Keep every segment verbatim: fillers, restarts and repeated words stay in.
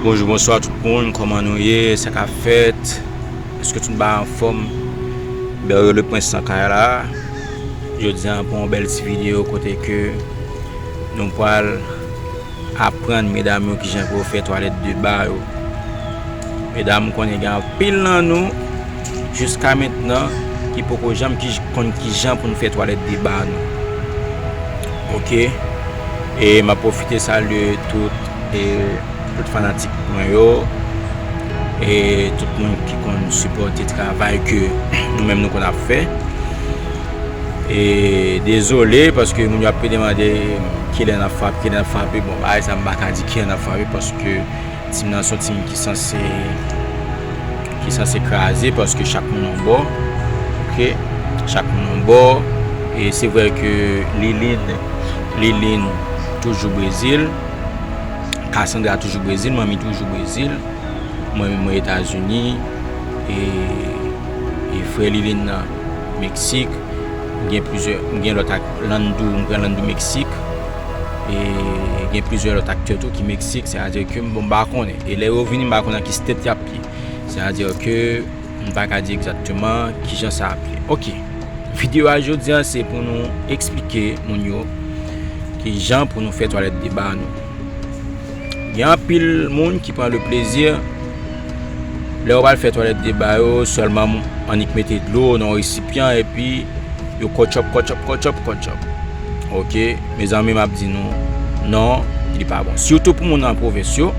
Bonjou, bonswa tout moun, kòman nou ye? Sa k ap fèt? Èske tout bagay anfòm? Berryo Lepwens nan kay la. Jodi a, pou yon bèl ti videyo kote ke nou pral aprann medam yo kijan pou yo fè twalèt de ba yo. Medam, m konnen gen anpil nan nou jiska mentnan ki poko janm ki, konn kijan pou n fè twalèt de ba nou. Oke? E m ap pwofite salye tout, e, tout fanatik mwen yo, e tout moun ki konn sipòte travay ke nou menm nou konn ap fè. E dezole, paske moun yo ap demande kilè n ap frape, kilè n ap frape. Bon, bagay sa, m pa ka di kilè n ap frape, paske tim nan se yon tim ki sanse, ki sanse kraze, paske chak moun yon bò. Oke? Chak moun yon bò. E se vre ke Liline, Liline toujou Brezil. Cassandra toujou Brezil, Manmi toujou Brezil. Mwen menm, mwen Etazini. E, e frè Liline nan Meksik. Gen plizyè, gen lòt ak-, Landou, m kwè Landou Meksik. E gen plizyè lòt aktè tou ki Meksik, sètadi ke m, bon, m pa konnen. E lè yo vini, m pa konnen nan ki state y ap ye. Sètadi ke m pa ka di egzakteman kijan sa ap ye. Oke. Videyo a jodi a, se pou nou eksplike moun yo kijan pou nou fè twalèt de ba nou. Gen anpil moun ki pran le plezi, lè yo pral fè twalèt de ba yo, sèlman annik mete dlo nan yon resipyan, epi yo kòtchòp, kòtchòp, kòtchòp, kòtchòp. Oke, mezanmi, m ap di nou, non, li pa bon. Sitou pou moun nan pwovens yo.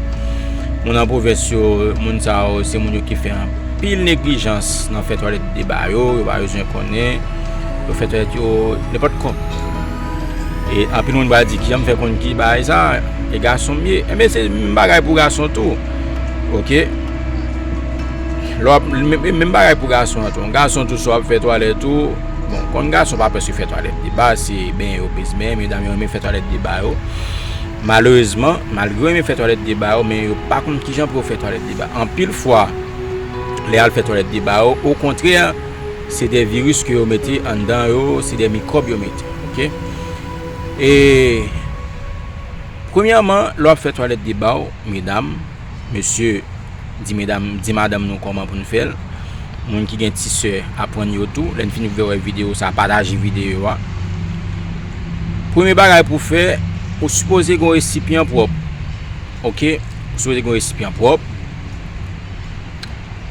Moun nan pwovens yo, moun sa yo, se moun yo ki fè anpil neglijans nan fè twalèt de ba yo, yo pa bezwen konnen. Yo fè twalèt yo nenpòt kòman. E anpil moun pral di, "Kijan m fè konn ki bagay sa? E gason m ye." Enben, se menm bagay pou gason tou. Oke? Lè w ap, menm, menm bagay pou gason an tou. Gason tou, si w ap fè twalèt ou, bon, konn gason pa prèske fè twalèt de ba, se benyen yo plis benyen, medam yo renmen fè twalèt de ba yo. Malerezman, malgre yo renmen fè twalèt de ba yo, men yo pa konn kijan pou yo fè twalèt de ba. Anpil fwa, lè y al fè twalèt de ba yo, okontrè, se de viris ke yo mete anndan yo, se de mikwòb yo mete, oke? E, premyèman, lè w ap fè twalèt de ba w, medam, mesye, di medam, di madanm nou kòman pou n fè l. Moun ki gen ti sè, aprann yo tou. Lè n fin wè videyo sa, pataje videyo a. Premye bagay pou w fè, ou sipoze gen yon resipyan pwòp. Oke? Ou sipoze gen yon resipyan pwòp.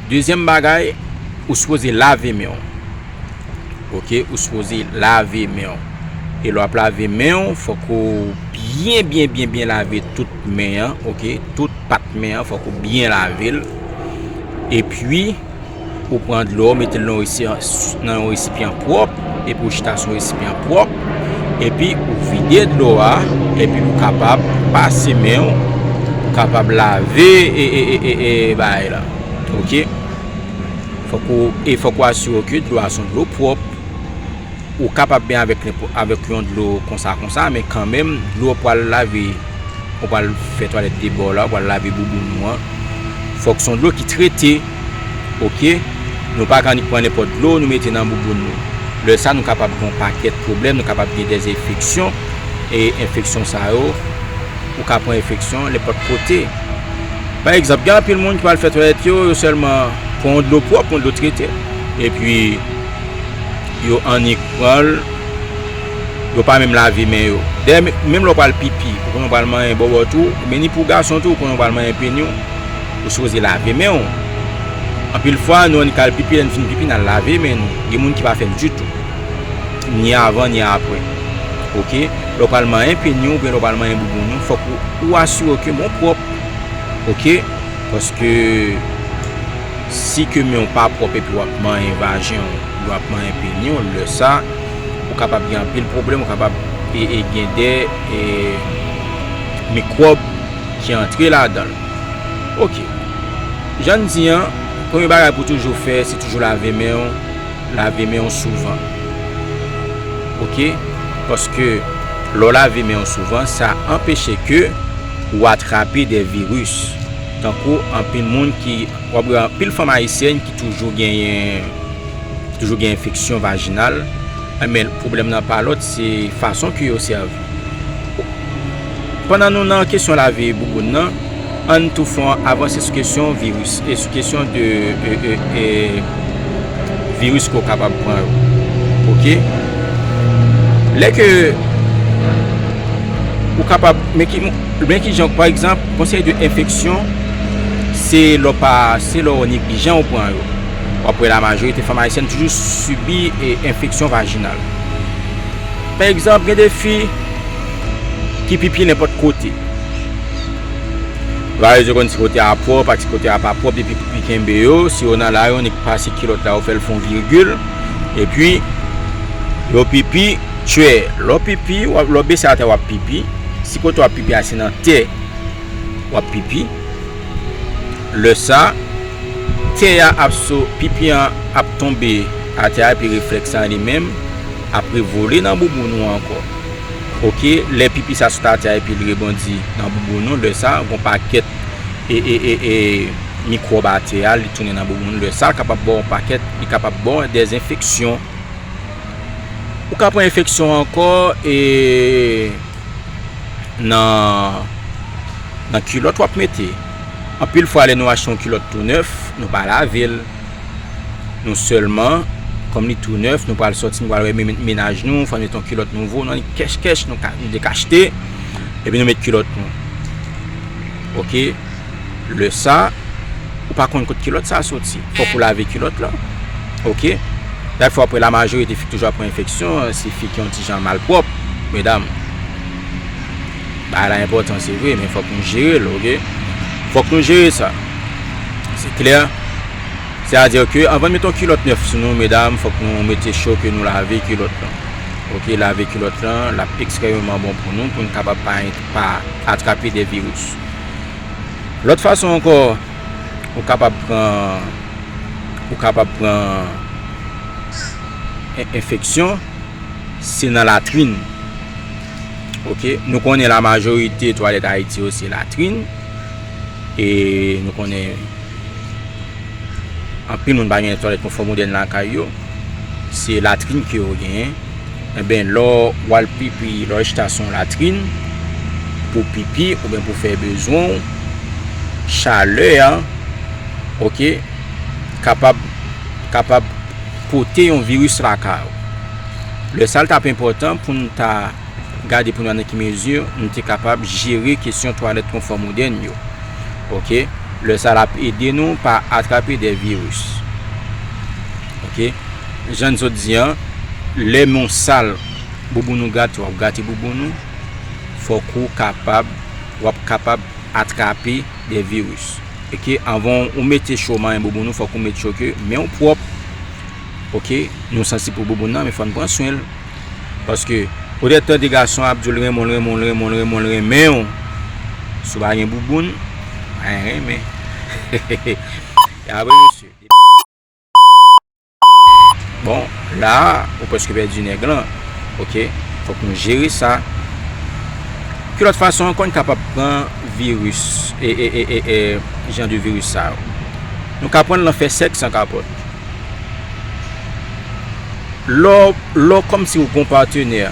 Dezyèm bagay, ou sipoze lave men w. Oke, ou sipoze lave men w. E lè w ap lave men w, fòk ou byen, byen, byen, byen lave tout men an, oke? Tout pat men an, fòk ou byen lave l. Epi, ou pran dlo, ou mete l nan yon resi-, nan yon resipyan pwòp, epi ou chita sou resipyan pwòp, epi ou vide dlo a, epi ou kapab pase men w, ou kapab lave e, e, e, e, e bagay la. Oke? Fòk ou, e fòk ou asire w ke dlo a se yon dlo pwòp. Ou kapab byen avèk nenpò-, avèk yon dlo konsa, konsa, men kanmenm, dlo w pral lave, ou pral fè twalèt de ba w la, ou pral lave bouboun ou an, fòk se yon dlo ki trete, oke? Nou pa ka annik pran nenpòt dlo, nou mete nan bouboun nou. Lè sa, nou kapab gen yon pakèt pwoblèm, nou kapab gen dè enfeksyon, e enfeksyon sa yo, ou ka pran enfeksyon nenpòt kote. Pa egzanp, gen anpil moun ki pral fè twalèt yo, yo sèlman pran yon dlo pwòp, yon dlo trete, epi yo annik pran l, yo pa menm lave men yo. Dayè, menm lè w pral pipi, ou konnen w pral manyen bòbòt ou, men ni pou gason tou, ou konnen w pral manyen peni w, ou sipoze lave men w. Anpil fwa, nou annik al pipi, lè n fin pipi, n al lave men nou. Gen moun ki pa fè l ditou. Ni avan, ni apre. Oke? Lè w pral manyen peni w, oubyen lè w pral manyen bouboun ou, fòk ou, ou asire w ke men w pwòp. Oke? Paske si ke men w pa pwòp epi w ap manyen vajen w, w ap manyen peni w, lè sa, ou kapab gen anpil pwoblèm, ou kapab, e, e, gen de, e, mikwòb ki antre ladan l. Oke. Jan n di an, premye bagay pou toujou fè, se toujou lave men w, lave men w souvan. Oke? Paske lè w lave men w souvan, sa anpeche ke ou atrape de viris. Tankou anpil moun ki, w ap wè anpil fanm ayisyèn ki toujou genyen, toujou gen enfeksyon vajinal. Enben, pwoblèm nan pa lòt, se fason ke yo sèvi. Pandan nou nan kesyon lave bouboun nan, Ann tou fè yon avanse sou kesyon viris e sou kesyon de e, e, e, viris ke w kapab pran yo. Oke? Lè ke ou kapab, men ki, men ki jan, pa egzanp, konsèy de enfeksyon, se lè w pa, se lè w neglijan w pran yo. W ap wè la majorite fanm ayisyèn toujou sibi e, enfeksyon vajinal. Pa egzanp, gen de fi ki pipi nenpòt kote. Valiz yo konn si kote a pwòp ak si kote a pa pwòp, depi pipi kenbe yo, si yo nan lari, yo nik pase kilòt la, yo fè l fè yon virgil, epi yo pipi, tchwè. Lè w pipi, w ap, lè w bese atè, w ap pipi. Si kote w ap pipi a se nan tè, w ap pipi. Lè sa, tè a ap so, pipi an ap tonbe atè a, epi reflèks sa li menm ap revole nan bouboun ou ankò. Oke, lè pipi sa sot atè a epi l rebondi nan bouboun ou, lè sa, gon pakèt e, e, e, e, mikwòb atè a, li tounen nan bouboun ou. Lè sa, l kapab ba w pakèt, li kapab ba w dèzenfeksyon. Ou ka pran enfeksyon ankò e nan, nan kilòt w ap mete. Anpil fwa, lè nou achte yon kilòt tou nèf, nou pa lave l. Nou sèlman, kòm li tou nèf, nou pral sòti, nou pral wè men-, mennaj nou, fò n met yon kilòt nouvo, nou annik kèch kèch, nou ka, nou dekachte, epi nou met kilòt nou. Oke? Lè sa, ou pa konn kot kilòt sa soti. Fòk ou lave kilòt la. Oke? Dayè fò apre la majorite fi toujou ap pran enfeksyon, se fi ki yon ti jan malpwòp, medam. Bagay la enpòtan, se vre, men fòk nou jere l, oke? Fòk nou jere sa. Se klè. Sètadi ke anvan n met yon kilòt nèf sou nou, medam, fòk nou mete cho ke nou lave kilòt lan. Oke, lave kilòt lan, l ap ekstrèmeman bon pou nou, pou n kapab pa, pa atrape de viris. Lòt fason ankò, ou kapab pran, ou kapab pran en-, enfeksyon, se nan latrin. Oke, nou konnen la majorite twalèt Ayiti yo se latrin. E nou konnen anpil moun pa gen twalèt konfò modèn lakay yo. Se latrin ke yo genyen. Enben, lè w al pipi, lè w chita sou yon latrin, pou pipi oubyen pou fè bezwen w, chalè a, oke, kapab, kapab pote yon viris lakay ou. Lè sa, l t ap enpòtan pou n ta gade pou n wè nan ki mezi nou te kapab jere kesyon twalèt konfò modèn yo. Oke? Lè sa l ap ede nou pa atrape de viris. Oke? Jan n sot di an, lè men w sal, bouboun ou grate, w ap grate bouboun ou, fòk ou kapab, w ap kapab atrape de viris. Oke? Anvan ou mete cho manyen bouboun ou, fòk ou mete cho ke men w pwòp. Oke? Nou sansib pou bouboun nan, men fò n pran swen l. Paske, ou te tande gason ap di w l renmen w, l renmen w, l renmen w, l renmen w, l renmen w. Si w pa gen bouboun, pa gen renmen. E apre, mesye. Bon, la, ou prèske pèdi nèg lan. Oke? Fòk nou jere sa. Ki lòt fason ankò n kapab pran viris, e, e, e, e, e, jan de viris sa yo? Nou ka pran l nan fè sèks san kapòt. Lè w, lè w kòmsi ou gon patnè,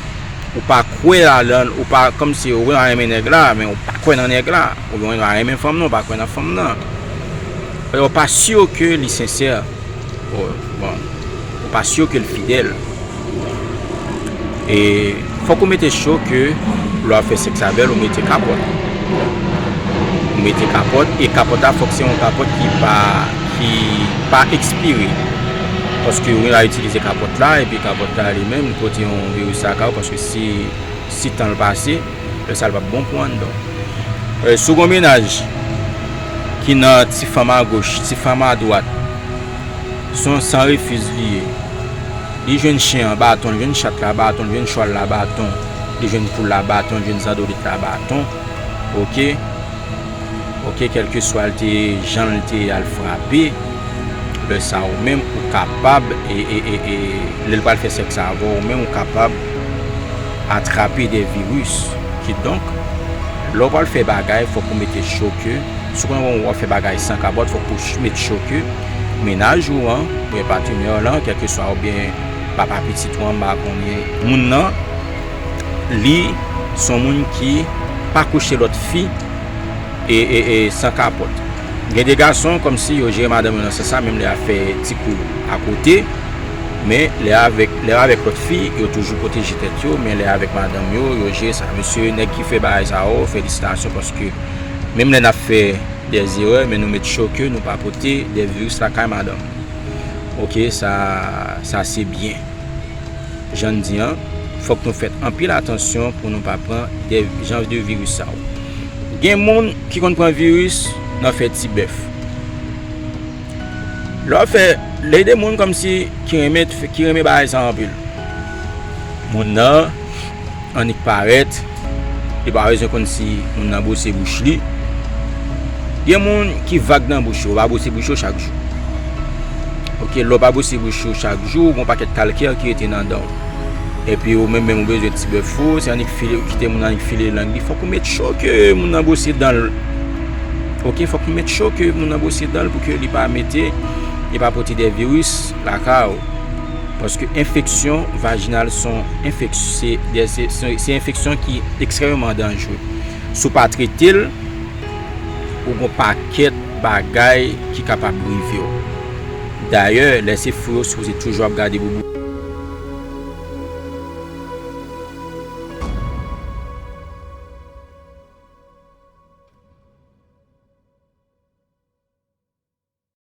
ou pa kwè ladan l, ou pa, kòmsi ou renmen nèg la, men ou pa kwè nan nèg la, oubyen ou pa renmen fanm nan, ou pa kwè nan fanm nan. Ou pa si ke li sensè. Ou, bon, ou pa si ke l fidèl. E fòk ou mete cho ke lè w ap fè sèks avè l, ou mete kapòt. Ou mete kapòt, e kapòt la fòk se yon kapòt ki pa, ki pa ekspire. Paske ou gentan itilize kapòt la, epi kapòt la li menm, li pote yon viris lakay ou, paske si, si tan l pase, lè sa l p ap bon pou anndan w. E, si w gon mennaj ki nan ti fanm agoch, ti fanm adwat, se yon san refiz li ye. Li jwenn chen an baton, li jwenn chat la baton, li jwenn chwal la baton, li jwenn poul la baton, li jwenn zandolit la baton. Oke? Oke, kèlkeswa l te, jan l te ye a l frape, lè sa ou menm ou kapab, e, e, e, e, lè l pral fè sèks avè w, ou menm ou kapab atrape de viris. Kidonk, lè w pral fè bagay, fòk ou mete cho ke, si w konnen w ap fè bagay san kapòt, fòk ou ch-, met cho ke mennaj ou an, oubyen patnè w lan, kèlkeswa, oubyen papa pitit ou an, m pa konnen, moun nan, li se yon moun ki pa kouche lòt fi, e, e, e san kapòt. Gen de gason kòmsi yo jere madanm yo nan sans sa, menm lè y ap fè ti kou akote, men lè avèk, lè avèk lòt fi, yo toujou pwoteje tèt yo, men lè avèk madanm yo, yo jere sa. Mesye, nèg ki fè bagay sa yo, felisitasyon, paske menm lè n ap fè de zerè, men nou make sure ke nou pa pote de viris lakay madanm. Oke, sa, sa se byen. Jan n di an, fòk nou fè anpil atansyon pou nou pa pran de jan de viris sa yo. Gen moun ki konn pran viris nan fè ti bèf. Lè w fè, lè de moun kòmsi ki renmen, ki renmen bagay sa anpil. Moun nan annik parèt, li pa bezwen konn si moun nan bwose bouch li. Gen moun ki vag nan bouch yo, yo pa bwose bouch yo chak jou. Oke, lè w pa bwose bouch yo chak jou, gen yon pakèt kalkè ki rete nan dan w. Epi ou menm, menm ou bezwen ti bèf ou, se annik file, ou kite moun nan annik file lang li. Fòk ou make sure ke moun nan bwose dan l. Oke, fòk ou make sure ke moun nan bwose dan l pou ke li pa mete, li pa pote de viris lakay ou. Paske enfeksyon vajinal se yon enfeks-, se, se, se, se enfeksyon ki ekstrèmeman danjere. Si w pa trete l, ou gen yon pakèt bagay ki kapab rive w. Dayè, lè se fou yo sipoze toujou ap gade boubou.